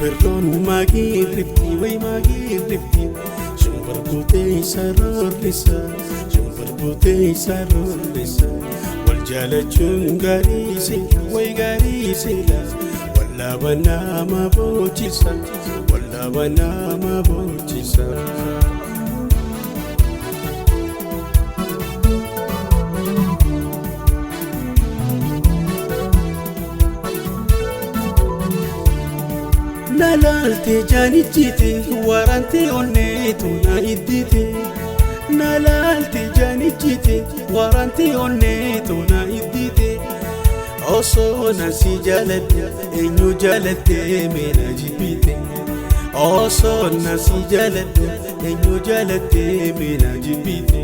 Shimbirroon maagirrifti way maagirrifti Shimbirbuutee isa roorrisa Shimbirbuutee isa roorrisa Wal jaalachuun gaarii sila way gaarii sila Wallaaba nama boojisa Wallaaba nama boojisa. Nalaalte jaanichite waraante onneetu na iddite. Nalaalte jaanichite waraante onneetu na iddite. Osoo na si jaaladhe eenyu jaalatte mee na jibbite. Osoo na si jaaladhe eenyu jaalatte mee na jibbite.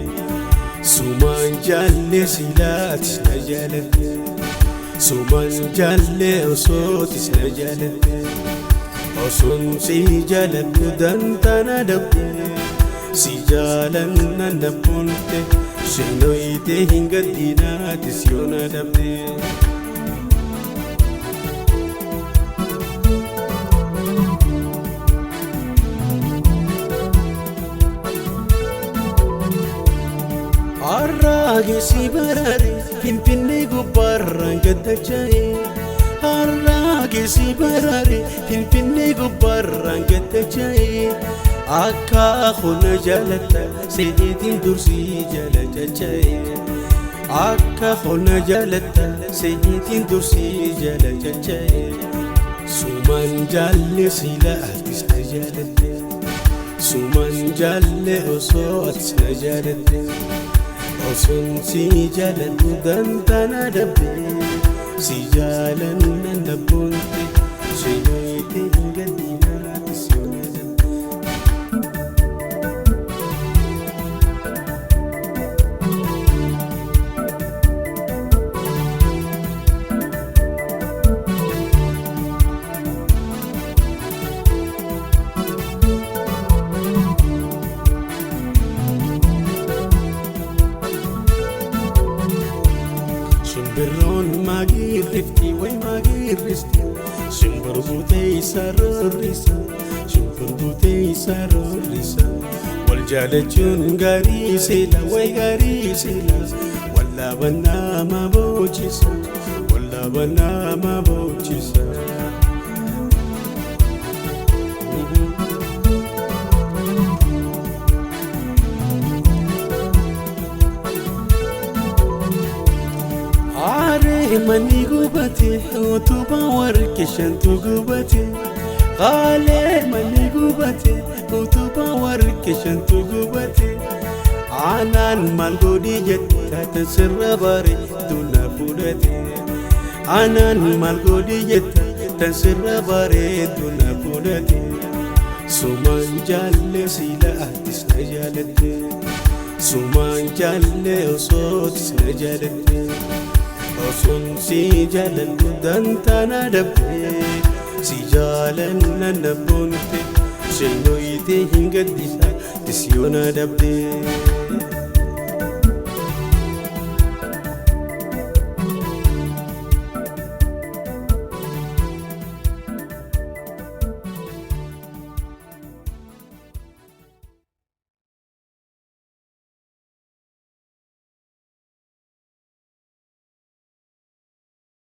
Sumaan jaalle silaatis na jaalatte. Sumaan jaalle osootis na jaalatte. Osoon si jaaladhu dantaana dhabde si jaalanna nabboonte shinoyite hin gaddinaatis yoona dhabde. Har'aa baraare Finfinnee gubbaarraan gaddacha'e. Har'aa geessi baraare Finfinnee gubbaarraan gaddacha'e. Akka hona jaalatta seetiin dursii jala caca'e. Akka hona jaalatta seetiin dursii jala caca'e. Sumaan jaalle sila atis na jaalatte. Sumaan jaalle osoo atis na jaalatte. Osoon si jaaladhu dantaana dhabde. Si jaalanna nabboonte shinoyite hin gaddinaatis yoona dhabde. Shimbirroon maagirrifti way maagirristi Shimbirbuutee isa roorrisa Shimbirbuutee isa roorrisa Wal jaalachuun gaarii sila way gaarii sila Wallaaba nama boojisa Wallaaba nama boojisa. Aaree manni gubate utubaa warqee shantu gubate. Qaalee manni gubate utubaa warqee shantu gubate. Aanaan maal godhi jetta tan sirra bareedu na fudhate. Aanaan maal godhi jetta tan sirra bareedu na fudhate. Sumaan jaalle sila atis na jaalatte. Sumaan jaalle osootis na jaalatte. Osoon si jaaladhu dantaana dhabde si jaalanna nabboonte shinoyite hin gaddisa tis yoona dhabde.